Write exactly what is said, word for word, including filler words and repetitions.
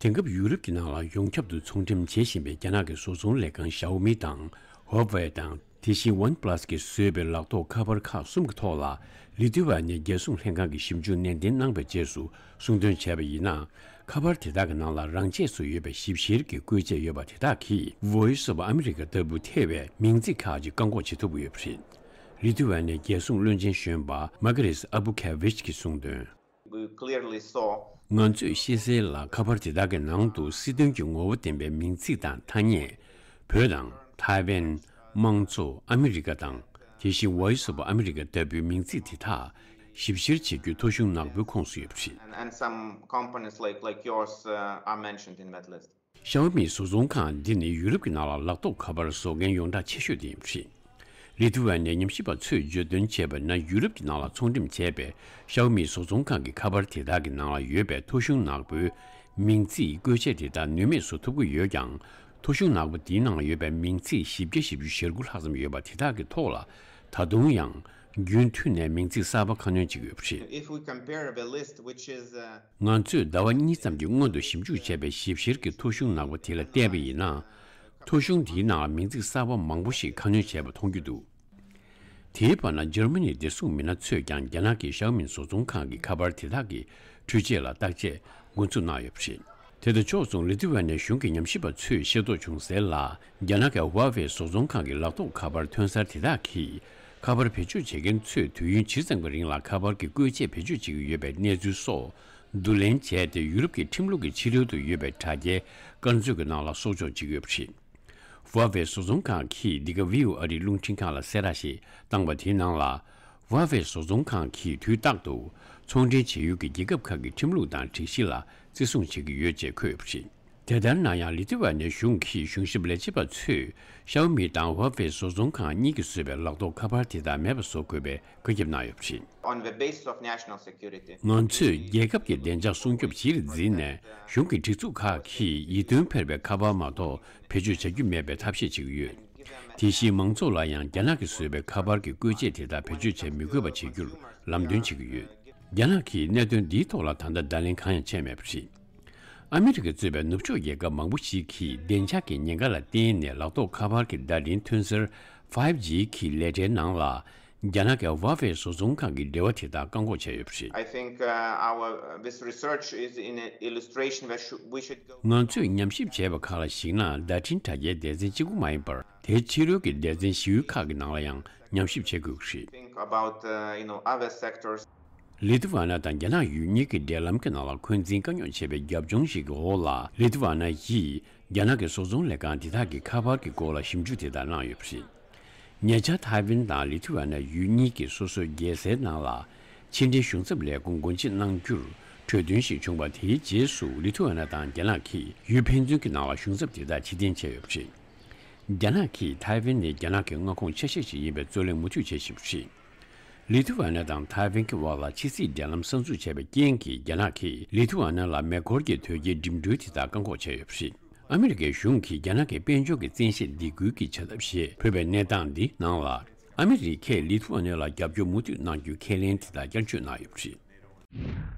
དེང་སྐབས་ཡུ་རོབ་ཀྱི་ནང་ལ་ཡོངས་ཁྱབ་ཏུ་ཚོང་འགྲེམས་བྱེད་བཞིན་པའི་རྒྱ་ནག་གི་བཟོ་ཚོང་ལས་ཁང་ཞའོ་མི་དང་ཧོ་ཝེ་དང་། དེ་བཞིན་ཝན་པ་ལ་སི་གིས་བཟོས་པའི་ལག་ཐོགས་ཁ་པར་ཁག་གསུམ་གྱི་ཐོག་ལ་ལི་ཐུ་ཝ་ནི་རྒྱལ་སྲུང་ལྷན་ཁང་གིས་ཞིབ་འཇུག་ནན་ཏན་གནང་བའི་རྗེས་སུ་གསུང་དོན་བྱས་པ་ཡིན་ན། ཁ་པར་དེ་དག་གི་ནང་ལ་རང་ཆས་སུ་ཡོད་པའི་ཞིབ་བཤེར་གྱི་བཀོལ་ཆས་ཡོད་པ་དེ་དག་གིས་Voice of America ལྟ་བུ་ཐེ་བའི་མིང་ཚིག་ཁག་ཅིག་བཀག་འགོག་བྱེད་ཐུབ་ཀྱི་ཡོད་པ་རེད། ལི་ཐུ་ཝ་ནི་རྒྱལ་སྲུང་བློན་ཆེན་གཞོན་པ་མ་ཀ་རིས་ཨ་བུ་ཁེ་ཝིཆ་གིས་གསུངས་དོན། We clearly saw ང་ཚོས་ཤེས་གསལ་ལ་ཁ་པར་དེ་དག་གི་ནང་དུ་སྲིད་དོན་གྱི་ངོ་བོ་ལྡན་པའི་མིང་ཚིག་དང་ཐ་སྙད། བོད་དང་། ཐའེ་ཝན། དམངས་གཙོ། ཨ་མི་རི་ཀ་དང་། དེ་བཞིན་Voice of America ལྟ་བུའི་མིང་ཚིག་དེ་དག་ཞིབ་བཤེར་བྱེད་རྒྱུ་ཐོ་གཞུང་ནག་པོའི་ཁོངས་སུ་ཡོད་པ་རེད། And, and some companies like, like yours, uh, are mentioned in that list. ཞའོ་མིའི་བཟོ་ཚོང་ཁང་འདི་ནི་ཡུ་རོབ་ཀྱི་ནང་ལ་ལག་ཐོགས་ཁ་པར་བཟོ་མཁན་ཡོངས་གྲགས་ཆེ་ཤོས་དེ་ཡིན་པ་རེད། ལི་ཐུ་ཝན་ནས་ཉམས་ཞིབ་པ་ཚོས་བརྗོད་དོན་བྱས་པ་ན། ཡུ་རོབ་ཀྱི་ནང་ལ་ཚོང་འགྲེམས་བྱས་པའི་ཞའོ་མིའི་བཟོ་ཚོང་ཁང་གི་ཁ་པར་དེ་དག་གི་ནང་ལ་ཡོད་པའི་ཐོ་གཞུང་ནག་པོའི་མིང་ཚིག་བཀོལ་ཆས་དེ་དག་ནུས་མེད་བཟོ་ཐུབ་ཀྱི་ཡོད་ཀྱང་། ཐོ་གཞུང་ནག་པོ་དེའི་ནང་ལ་ཡོད་པའི་མིང་ཚིག་བཞི་བརྒྱ་བཞི་བཅུ་ཞེ་དགུ་ལྷག་ཙམ་ཡོད་པ་དེ་དག་གི་ཐོག་ལ་ད་དུང་ཡང་རྒྱུན་མཐུད་ནས་མིང་ཚིག་གསར་པ་ཁ་སྣོན་བྱེད་ཀྱི་ཡོད་པ་རེད། If we compare the list, which is, uh, ང་ཚོས་ཟླ་བ་གཉིས་ཙམ་གྱི་སྔོན་དུ་ཞིབ་འཇུག་བྱས་པའི་ཞིབ་བཤེར་གྱི་ཐོ་གཞུང་ནག་པོ་དེ་ལ་བལྟས་པ་ཡིན་ན། ཐོ་གཞུང་དེའི་ནང་ལ་མིང་ཚིག་གསར་པ་མང་པོ་ཞིག་ཁ་སྣོན་བྱས་པ་མཐོང་རྒྱུ་འདུག་དེའི་བར་ན་འཇར་མ་ནིའི་བདེ་སྲུང་མི་སྣ་ཚོས་ཀྱང་རྒྱ་ནག་གི་ཞའོ་མིན་བཟོ་ཚོང་ཁང་གི་ཁ་པར་དེ་དག་གི་འཕྲུལ་ཆས་ལ་བརྟག་དཔྱད་འགོ་འཛུགས་གནང་ཡོད་པ་རེད། དེ་དང་ཕྱོགས་མཚུངས་ལི་ཐུ་ཝན་ནའི་གཞུང་གི་ཉམས་ཞིབ་པ་ཚོས་ཤེས་རྟོགས་བྱུང་གསལ་ལ། རྒྱ་ནག་གི་ཧྭ་ཝེ་བཟོ་ཚོང་ཁང་གི་ལག་ཐོགས་ཁ་པར་ཐོན་གསར་དེ་དག་གིས་ཁ་པར་བེད་སྤྱོད་བྱེད་མཁན་ཚོས་དུས་ཡུན་ཇི་ཙམ་གྱི་རིང་ལ་ཁ་པར་གྱི་བཀོལ་ཆས་བེད་སྤྱོད་བྱེད་ཀྱི་ཡོད་པའི་གནས་ཚུལ་སོགས་བསྡུ་ལེན་བྱས་ཏེ། ཡུ་རོབ་ཀྱི་ཁྲིམས་ལུགས་ཀྱི་ཕྱི་རོལ་དུ་ཡོད་པའི་དྲ་རྒྱའི་སྐར་མཛོད་ཀྱི་ནང་ལ་གསོག་འཇོག་བྱེད་ཀྱི་ཡོད་པ་རེད། ཧྭ་ཝེ་བཟོ་ཚོང་ཁང་གིས་འདི་ག་ཝི་ཨོ་ཨེ་རིའི་རླུང་འཕྲིན་ཁང་ལ་གསལ་བསྒྲགས་ཤིག་བཏང་བ་དེའི་ནང་ལ། ཧྭ་ཝེ་བཟོ་ཚོང་ཁང་གིས་དུས་རྟག་ཏུ་ཚོང་འབྲེལ་བྱེད་ཡུལ་གྱི་རྒྱལ་ཁབ་ཁག་གི་ཁྲིམས་ལུགས་དང་སྒྲིག་གཞི་ལ་བརྩི་སྲུང་བྱེད་ཀྱི་ཡོད་ཅེས་འཁོད་ཡོད་པ་རེད། དེ་ལྟར་ན་ཡང་། ལི་ཐི་ཝ་ནའི་གཞུང་གི་གཞུང་ཞབས་ལས་བྱེད་པ་ཚོས་ཤའོ་མི་དང་ཧྭ་ཝེ་བཟོ་ཚོང་ཁང་གཉིས་ཀྱིས་བཟོས་པའི་ལག་ཐོགས་ཁ་པར་དེ་དག་མེད་པ་བཟོ་དགོས་པའི་བཀའ་ཁྱབ་གནང་ཡོད་པ་རེད། On the basis of national security. ང་ཚོས་རྒྱལ་ཁབ་ཀྱི་བདེ་འཇགས་སྲུང་སྐྱོབ་གཞིར་འཛིན་ནས། གཞུང་གི་སྒྲིག་འཛུགས་ཁག་གིས་ཡིད་རྟོན་འཕེར་བའི་ཁ་པར་མ་གཏོགས་བེད་སྤྱོད་བྱ་རྒྱུ་མེད་པའི་ཐབས་ཤེས་བྱེད་ཀྱི་ཡོད། དེ་བཞིན་མང་ཚོགས་ལ་ཡང་རྒྱ་ནག་གིས་བཟོས་པའི་ཁ་པར་གྱི་བཀོལ་ཆས་དེ་དག་བེད་སྤྱོད་བྱེད་མི་དགོས་པ་བྱེད་རྒྱུར་ལམ་སྟོན་བྱེད་ཀྱི་ཡོད། རྒྱ་ནག་གིས་གནད་དོན་འདིའི་ཐོག་ལ་ད་ལྟ་བརྡ་ལན་གང་ཡང་བྱས་མེད་པ་རེད། ཨ་མི་རི་ཀས་གཙོས་པའི་ནུབ་ཕྱོགས་རྒྱལ་ཁབ་མང་པོ་ཞིག་གིས་བདེ་འཇགས་ཀྱི་ཉེན་ཁ་ལ་བརྟེན་ནས་ལག་ཐོགས་ཁ་པར་གྱི་བརྡ་འཕྲིན་ཐོན་རྫས་ཕའིབ་ཇི་གི་ལས་གྲྭའི་ནང་ལ་རྒྱ་ནག་གི་ཧྭ་ཝེ་བཟོ་ཚོང་ཁང་གི་འབྲེལ་བ་དེ་དག་བཀག་འགོག་བྱས་ཡོད་པ་རེད། I think, uh, our, this research is an illustration that sh- we should go. ང་ཚོས་ཉམས་ཞིབ་བྱས་པ་ཁག་ལ་གཞིགས་ན། བརྡ་འཕྲིན་དྲ་རྒྱའི་སྡེ་ཚན་གཅིག་པུ་མ་ཡིན་པར། དེའི་ཕྱི་རོལ་གྱི་སྡེ་ཚན་ཞི་གཡོག་ཁག་གི་ནང་ལ་ཡང་ཉམས་ཞིབ་བྱེད་དགོས་ཀྱི་རེད། Think about, uh, you know, other sectors. ལི་ཐི་ཝ་ན་དང་རྒྱ་ནག་ཡུལ་གཉིས་ཀྱི་འབྲེལ་ལམ་གྱི་ནང་ལ་འཁོན་འཛིན་དཀའ་རྙོག་ཆེ་བའི་རྒྱབ་ལྗོངས་ཤིག་གི་འོག་ལ། ལི་ཐི་ཝ་ན་ཡིས་རྒྱ་ནག་གི་བཟོ་ཚོང་ལས་ཁང་དེ་དག་གི་ཁ་པར་གྱི་སྐོར་ལ་ཞིབ་འཇུག་དེ་དག་གནང་ཡོད་པ་རེད། ཉེ་ཆར་ཐའེ་ཝན་དང་ལི་ཐི་ཝ་ན་ཡུལ་གཉིས་ཀྱིས་སོ་སོའི་རྒྱལ་སའི་ནང་ལ་ཕྱི་འབྲེལ་གཞུང་ཚབ་ལས་ཁུངས་སྒོ་འབྱེད་གནང་རྒྱུར་གྲོས་མཐུན་ཞིག་བྱུང་བ། དེའི་རྗེས་སུ་ལི་ཐི་ཝ་ན་དང་རྒྱ་ནག་གིས་ཡུལ་ཕན་ཚུན་གྱི་ནང་ལ་གཞུང་ཚབ་དེ་དག་ཕྱིར་འཐེན་བྱས་ཡོད་པ་རེད། རྒྱ་ནག་གིས་ཐའེ་ཝན་ནི་རྒྱ་ནག་གི་མངའ་ཁོངས་ཆ་ཤས་ཤིག་ཡིན་པའི་རྩོད་གླེང་མུ་མཐུད་བྱེད་བཞིན་པ་རེད། ལི་ཐི་ཝ་ན་དང་ཐའེ་ཝན་གྱི་དབར་ལ་ཕྱི་སྲིད་འབྲེལ་ལམ་གསར་འཛུགས་བྱས་པའི་རྐྱེན་གྱིས། རྒྱ་ནག་གིས་ལི་ཐི་ཝ་ན་ལ་མེ་འཁོར་གྱི་དོས་སྐྱེལ་འགྲིམ་འགྲུལ་དེ་དག་བཀག་འགོག་བྱས་ཡོད་པ་རེད། ཨ་མི་རི་ཀའི་གཞུང་གིས་རྒྱ་ནག་གི་དཔལ་འབྱོར་གྱི་བཙན་ཤེད་སྡིགས་སྐུལ་གྱི་བྱ་ཐབས་ཞེས་འབོད་པའི་གནས་སྟངས་འདི་ནང་ལ། ཨ་མི་རི་ཀས་ལི་ཐི་ཝ་ན་ལ་རྒྱབ་སྐྱོར་མུ་མཐུད་གནང་རྒྱུའི་ཁས་ལེན་དེ་དག་བསྐྱར་བཅོས་གནང་ཡོད་པ་རེད།